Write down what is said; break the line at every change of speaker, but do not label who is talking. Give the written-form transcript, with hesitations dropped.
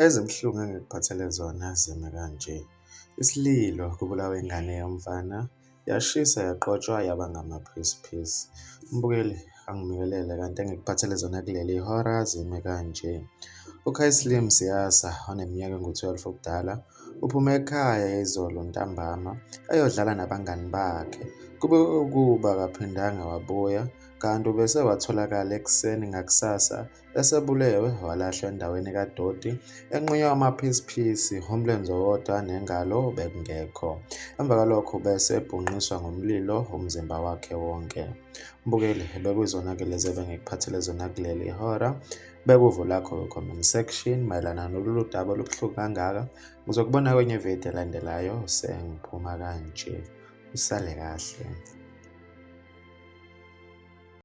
Ezibuhlungu engikuphathele zona zime kanje. Isililo kubulawa ingane yomfana, yashiswa yaqotshwa yaba ngamaphisiphisi. Mbukeli, angibingelele kanti engikuphathele zona kuleli hora zime kanje. UKayslim Siyasa oneminyaka engu-12 ubudala uphume ekhaya izolo ntambama eyodlala nabangani bakhe. Kube ukuba akaphindanga wabuya kanti ubese watholakala ekuseni ngakusasa esebulewe walahlwa endaweni kadoti enqunywe amaphisiphisi, umlenze owodwa nengalo bekungekho. Emva kwalokho ubese ebhunqiswa ngomlilo umzimba wakhe wonke. Mbukeli, bekuyizona-ke lezi ebengikuphathele zona kuleli hora. Beka uvo lakho kwi-comment section mayelana nalolu daba olubuhlungu kangaka. Ngizokubona kwenye ividiyo elandelayo sengiphuma kanje. Usale kahle.